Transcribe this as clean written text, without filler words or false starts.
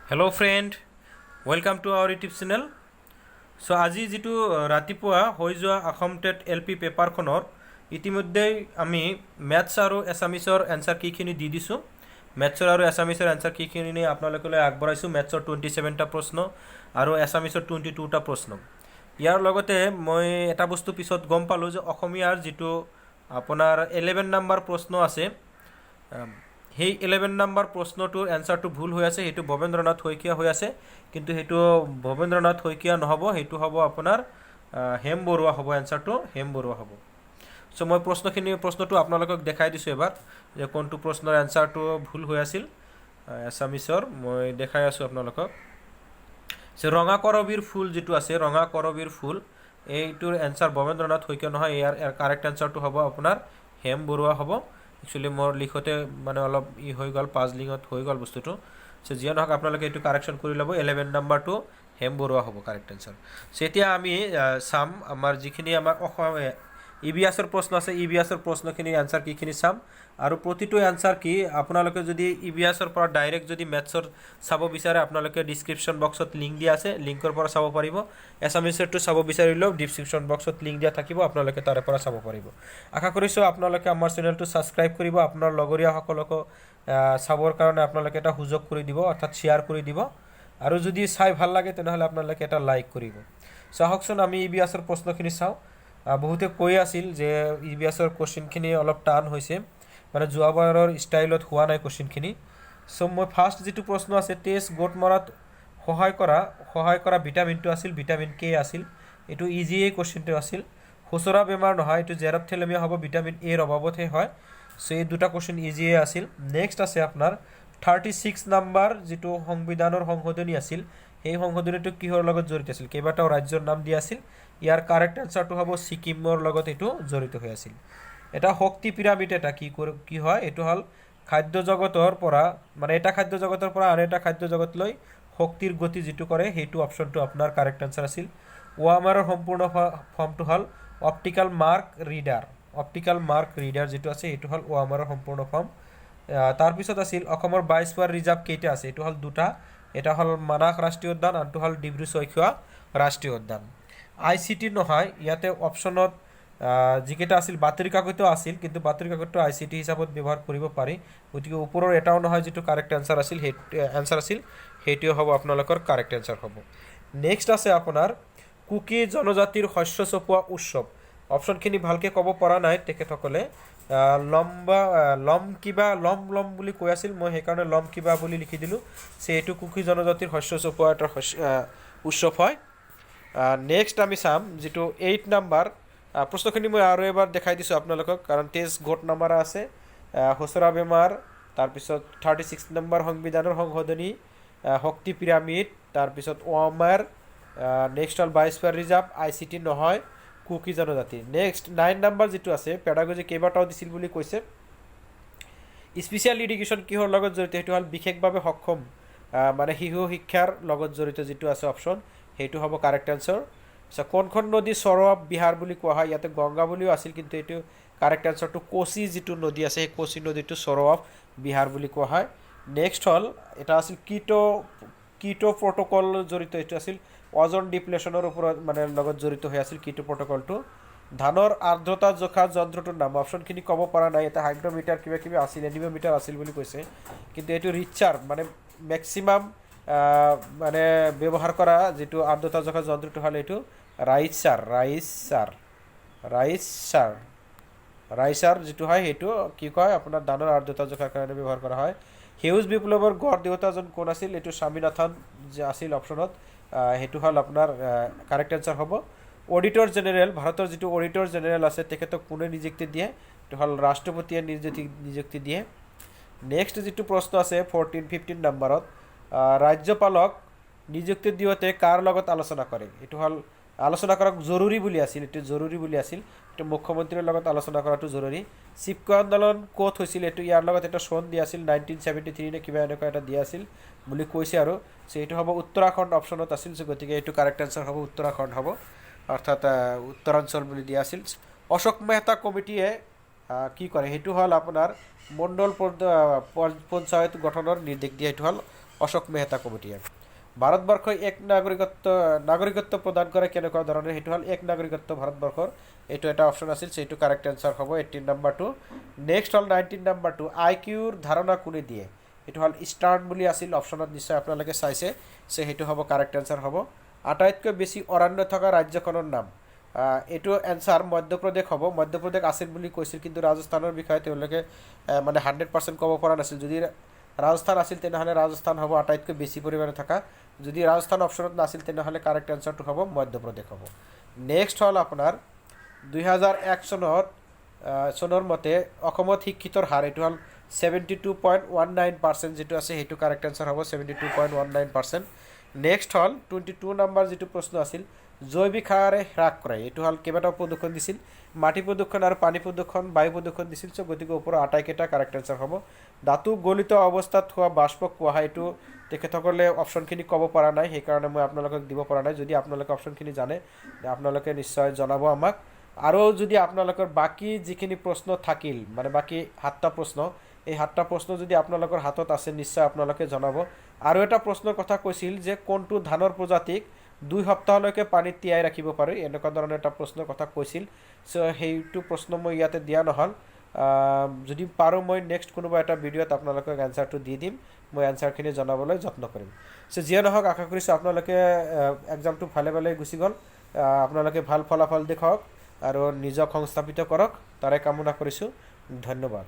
Hello friend, welcome to our YouTube channel. So আজি যিটো ৰাতিপুৱা হৈ যোৱা অসম টেট এল পি পেপাৰখনৰ ইতিমধ্যেই আমি মেথছ আৰু এছামিছৰ এনচাৰ কিখিনি দি দিছোঁ। মেথছৰ আৰু এছামিছৰ এনচাৰ কিখিনি আপোনালোকলৈ আগবঢ়াইছোঁ। মেথছৰ 27টা প্ৰশ্ন আৰু এছামিছৰ 22টা প্ৰশ্ন। ইয়াৰ লগতে মই এটা বস্তু পিছত গম পালোঁ যে অসমীয়াৰ যিটো আপোনাৰ 11 নাম্বাৰ প্ৰশ্ন আছে, সেই 11 নাম্বাৰ প্ৰশ্নটোৰ এনচাৰটো ভুল হৈ আছে। সেইটো ভৱেন্দ্ৰনাথ শইকীয়া হৈ আছে, কিন্তু সেইটো ভৱেন্দ্ৰনাথ শইকীয়া নহ'ব, সেইটো হ'ব আপোনাৰ হেম বৰুৱা হ'ব। এনচাৰটো হেম বৰুৱা হ'ব। চ' মই প্ৰশ্নটো আপোনালোকক দেখাই দিছোঁ এবাৰ যে কোনটো প্ৰশ্নৰ এনচাৰটো ভুল হৈ আছিল। এছামিছৰ মই দেখাই আছোঁ আপোনালোকক যে ৰঙা কৰবীৰ ফুল যিটো আছে, ৰঙা কৰবীৰ ফুল, এইটোৰ এনচাৰ ভৱেন্দ্ৰনাথ শইকীয়া নহয়। ইয়াৰ কাৰেক্ট এনচাৰটো হ'ব আপোনাৰ হেম বৰুৱা হ'ব। একচুৱেলি মোৰ লিখোঁতে মানে অলপ ই হৈ গ'ল, পাজলিঙত হৈ গ'ল বস্তুটো। চ' যিয়ে নহওক, আপোনালোকে এইটো কাৰেকশ্যন কৰি ল'ব। 11 নাম্বাৰটো হেম বৰুৱা হ'ব কাৰেক্ট এনচাৰ। চ' এতিয়া আমি চাম আমাৰ যিখিনি আমাৰ অসম ই ভি এছৰ প্ৰশ্ন আছে, ই ভি এছৰ প্ৰশ্নখিনিৰ এনচাৰ কিখিনি চাম। আৰু প্ৰতিটো এনচাৰ কি আপোনালোকে যদি ই ভি এছৰ পৰা ডাইৰেক্ট যদি মেথছৰ চাব বিচাৰে, আপোনালোকে ডিছক্ৰিপশ্যন বক্সত লিংক দিয়া আছে, লিংকৰ পৰা চাব পাৰিব। এছামিছৰটো চাব বিচাৰিলেও ডিছক্ৰিপশ্যন বক্সত লিংক দিয়া থাকিব, আপোনালোকে তাৰে পৰা চাব পাৰিব। আশা কৰিছোঁ আপোনালোকে আমাৰ চেনেলটো ছাবস্ক্ৰাইব কৰিব, আপোনাৰ লগৰীয়াসকলকো চাবৰ কাৰণে আপোনালোকে এটা সুযোগ কৰি দিব, অৰ্থাৎ শ্বেয়াৰ কৰি দিব। আৰু যদি চাই ভাল লাগে, তেনেহ'লে আপোনালোকে এটা লাইক কৰিব। চ' আহকচোন, আমি ই ভি এছৰ প্ৰশ্নখিনি চাওঁ। বহুতে কৈ আছিল যে ই ভি এছৰ কুৱেশ্যনখিনি অলপ টান হৈছে, মানে যোৱাবাৰৰ ষ্টাইলত হোৱা নাই কুৱেশ্যনখিনি। চ' মই ফাৰ্ষ্ট যিটো প্ৰশ্ন আছে, তেজ গোট মৰাত সহায় কৰা ভিটামিনটো আছিল ভিটামিন কে আছিল। এইটো ইজিয়েই কুৱেশ্যনটো আছিল। সোঁচৰা বেমাৰ নহয়, এইটো জেৰপথেলেমিয়া হ'ব, ভিটামিন এৰ অভাৱতহে হয়। চ' এই দুটা কুৱেশ্যন ইজিয়ে আছিল। নেক্সট আছে আপোনাৰ 36 নাম্বাৰ, যিটো সংবিধানৰ সংশোধনী আছিল, সেই সংশোধনীটো কিহৰ লগত জড়িত আছিল? কেইবাটাও ৰাজ্যৰ নাম দিয়া আছিল। ইয়াৰ কাৰেক্ট এনচাৰটো হ'ব ছিকিমৰ লগত এইটো জড়িত হৈ আছিল। এটা শক্তি পিৰামিড এটা কি হয়? এইটো হ'ল খাদ্য জগতৰ পৰা, মানে এটা খাদ্য জগতৰ পৰা আন এটা খাদ্য জগতলৈ শক্তিৰ গতি যিটো কৰে, সেইটো অপশ্যনটো আপোনাৰ কাৰেক্ট এনচাৰ আছিল। ৱামাৰৰ সম্পূৰ্ণ ফৰ্মটো হ'ল optical mark reader. Optical mark reader যিটো আছে, সেইটো হ'ল ৱামাৰৰ সম্পূৰ্ণ ফৰ্ম। তাৰপিছত আছিল অসমৰ বায়'স্ফিয়াৰ ৰিজাৰ্ভ কেইটা আছে? এইটো হ'ল দুটা। এটা হ'ল মানাস ৰাষ্ট্ৰীয় উদ্যান, আনটো হ'ল ডিব্ৰু চৈখোৱা ৰাষ্ট্ৰীয় উদ্যান। I C T নহয়, ইয়াতে অপশ্যনত যিকেইটা আছিল, বাতৰি কাকতো আছিল, কিন্তু বাতৰি কাকতটো I C T হিচাপত ব্যৱহাৰ কৰিব পাৰি। গতিকে ওপৰৰ এটাও নহয়। যিটো কাৰেক্ট এনচাৰ আছিল, সেই এনচাৰ আছিল, সেইটোৱে হ'ব আপোনালোকৰ কাৰেক্ট এনচাৰ হ'ব। নেক্সট আছে আপোনাৰ কুকি জনজাতিৰ শস্য চপোৱা উৎসৱ। অপশ্যনখিনি ভালকৈ ক'ব পৰা নাই তেখেতসকলে। লম্বা লম কিবা লম লম বুলি কৈ আছিল, মই সেইকাৰণে লম কিবা বুলি লিখি দিলোঁ। এইটো কুকি জনজাতিৰ শস্য চপোৱা এটা শস্য উৎসৱ হয়। নেক্সট আমি চাম যিটো 8 নাম্বাৰ প্ৰশ্নখিনি। মই আৰু এবাৰ দেখাই দিছোঁ আপোনালোকক, কাৰণ তেজ গোট নাম্বাৰ আছে, সোঁচৰা বেমাৰ, তাৰপিছত 36 নম্বৰ সংবিধানৰ সংশোধনী, শক্তি পিৰামিড, তাৰপিছত ৱামাৰ, নেক্সট হ'ল biosphere reserve, I C T নহয়, কুকি জনজাতি। নেক্সট 9 নাম্বাৰ যিটো আছে, পেডাগজি কেইবাটাও দিছিল বুলি কৈছে। স্পেচিয়েল এডুকেশ্যন কিহৰ লগত জড়িত? সেইটো হ'ল বিশেষভাৱে সক্ষম মানে শিশু শিক্ষাৰ লগত জড়িত যিটো আছে অপশ্যন, সেইটো হ'ব কাৰেক্ট এনচাৰ। আচ্ছা, কোনখন নদী চৰ অফ বিহাৰ বুলি কোৱা হয়? ইয়াতে গংগা বুলিও আছিল, কিন্তু এইটো কাৰেক্ট এনচাৰটো কোচি যিটো নদী আছে, সেই কোচি নদীটো চৰ অফ বিহাৰ বুলি কোৱা হয়। নেক্সট হ'ল এটা আছিল কিটো কিটো প্ৰট'কল জড়িত। এইটো আছিল অজন ডিপ্লেশ্যনৰ ওপৰত মানে লগত জড়িত হৈ আছিল কিটো প্ৰট'কলটো। ধানৰ আৰ্দ্ৰতা জোখা যন্ত্ৰটোৰ নাম, অপশ্যনখিনি ক'ব পৰা নাই। এটা হাইগ্ৰমিটাৰ কিবা কিবি আছিল, এনিমোমিটাৰ আছিল বুলি কৈছে, কিন্তু এইটো ৰিচাৰ মানে মেক্সিমাম মানে ব্যৱহাৰ কৰা যিটো আৰ্দ্ৰতা জোখা যন্ত্ৰটো হ'ল এইটো ৰাইচাৰ ৰাইচাৰ ৰাইচাৰ ৰাইচাৰ যিটো হয়, সেইটো কি কয় আপোনাৰ ধানৰ আৰ্দ্ৰতা জোখাৰ কাৰণে ব্যৱহাৰ কৰা হয়। সেউজ বিপ্লৱৰ গঢ় দেওতাজন কোন আছিল? এইটো স্বামীনাথন যে আছিল অপশ্যনত, সেইটো হ'ল আপোনাৰ কাৰেক্ট এনচাৰ হ'ব। অডিটৰ জেনেৰেল, ভাৰতৰ যিটো অডিটৰ জেনেৰেল আছে, তেখেতক কোনে নিযুক্তি দিয়ে? এইটো হ'ল ৰাষ্ট্ৰপতিয়ে নিযুক্তি দিয়ে। নেক্সট যিটো প্ৰশ্ন আছে 14 15 নাম্বাৰত, ৰাজ্যপালক নিযুক্তি দিওঁতে কাৰ লগত আলোচনা কৰে? এইটো হ'ল আলোচনা কৰক জৰুৰী বুলি আছিল, এইটো জৰুৰী বুলি আছিল। এইটো মুখ্যমন্ত্ৰীৰ লগত আলোচনা কৰাটো জৰুৰী। চিপকো আন্দোলন ক'ত হৈছিল? এইটো ইয়াৰ লগত এটা চন দিয়া আছিল, 1973 নে কিবা এনেকুৱা এটা দিয়া আছিল বুলি কৈছে। আৰু চ' এইটো হ'ব উত্তৰাখণ্ড অপশ্যনত আছিল। চ' গতিকে এইটো কাৰেক্ট এনচাৰ হ'ব উত্তৰাখণ্ড হ'ব, অৰ্থাৎ উত্তৰাঞ্চল বুলি দিয়া আছিল। অশোক মেহতা কমিটিয়ে কি কৰে? সেইটো হ'ল আপোনাৰ মণ্ডল পঞ্চায়ত গঠনৰ নিৰ্দেশ দিয়ে। সেইটো হ'ল অশোক মেহতা কমিটিয়ে। ভাৰতবৰ্ষই এক নাগৰিকত্ব প্ৰদান কৰে কেনেকুৱা ধৰণৰ? সেইটো হ'ল এক নাগৰিকত্ব ভাৰতবৰ্ষৰ, এইটো এটা অপশ্যন আছিল, সেইটো কাৰেক্ট এনচাৰ হ'ব 18 নাম্বাৰটো। নেক্সট হ'ল 19 নাম্বাৰটো, আই কিউৰ ধাৰণা কোনে দিয়ে? এইটো হ'ল ষ্টাৰ্ণ বুলি আছিল অপশ্যনত, নিশ্চয় আপোনালোকে চাইছে। সেইটো হ'ব কাৰেক্ট এনচাৰ হ'ব। আটাইতকৈ বেছি অৰণ্য থকা ৰাজ্যখনৰ নাম? এইটো এনচাৰ মধ্যপ্ৰদেশ হ'ব। মধ্যপ্ৰদেশ আছিল বুলি কৈছিল, কিন্তু ৰাজস্থানৰ বিষয়ে তেওঁলোকে মানে 100% ক'ব পৰা নাছিল। যদি ৰাজস্থান আছিল, তেনেহ'লে ৰাজস্থান হ'ব আটাইতকৈ বেছি পৰিমাণে থকা। যদি ৰাজস্থান অপশ্যনত নাছিল, তেনেহ'লে কাৰেক্ট এনচাৰটো হ'ব মধ্যপ্ৰদেশ হ'ব। নেক্সট হ'ল আপোনাৰ 2001 চনৰ মতে অসমত শিক্ষিতৰ হাৰ? এইটো হ'ল 72.19% যিটো আছে, সেইটো কাৰেক্ট এনচাৰ হ'ব, 72.19%। নেক্সট হ'ল 22 নাম্বাৰ যিটো প্ৰশ্ন আছিল, জৈৱিক সাৰে হ্ৰাস কৰে? এইটো হ'ল কেইবাটাও প্ৰদূষণ দিছিল, মাটি প্ৰদূষণ আৰু পানী প্ৰদূষণ, বায়ু প্ৰদূষণ দিছিল। চ' গতিকে ওপৰৰ আটাইকেইটা কাৰেক্ট এনচাৰ হ'ব। ধাতু গলিত অৱস্থাত হোৱা বাষ্পক কোৱা হয়? এইটো তেখেতসকলে অপশ্যনখিনি ক'ব পৰা নাই, সেইকাৰণে মই আপোনালোকক দিব পৰা নাই। যদি আপোনালোকে অপশ্যনখিনি জানে, আপোনালোকে নিশ্চয় জনাব আমাক। আৰু যদি আপোনালোকৰ বাকী যিখিনি প্ৰশ্ন থাকিল, মানে বাকী সাতটা প্ৰশ্ন, এই সাতটা প্ৰশ্ন যদি আপোনালোকৰ হাতত আছে, নিশ্চয় আপোনালোকে জনাব। আৰু এটা প্ৰশ্নৰ কথা কৈছিল যে কোনটো ধানৰ প্ৰজাতিক 2 সপ্তাহলৈকে পানীত তিয়াই ৰাখিব পাৰি, এনেকুৱা ধৰণৰ এটা প্ৰশ্নৰ কথা কৈছিল। চ' সেইটো প্ৰশ্ন মই ইয়াতে দিয়া নহ'ল। যদি পাৰোঁ, মই নেক্সট কোনোবা এটা ভিডিঅ'ত আপোনালোকক এনচাৰটো দি দিম। মই এনচাৰখিনি জনাবলৈ যত্ন কৰিম। চ' যিয়ে নহওক, আশা কৰিছোঁ আপোনালোকে এক্সামটো ভালে ভালে গুচি গ'ল। আপোনালোকে ভাল ফলাফল দেখুৱাওক আৰু নিজক সংস্থাপিত কৰক, তাৰে কামনা কৰিছোঁ। ধন্যবাদ।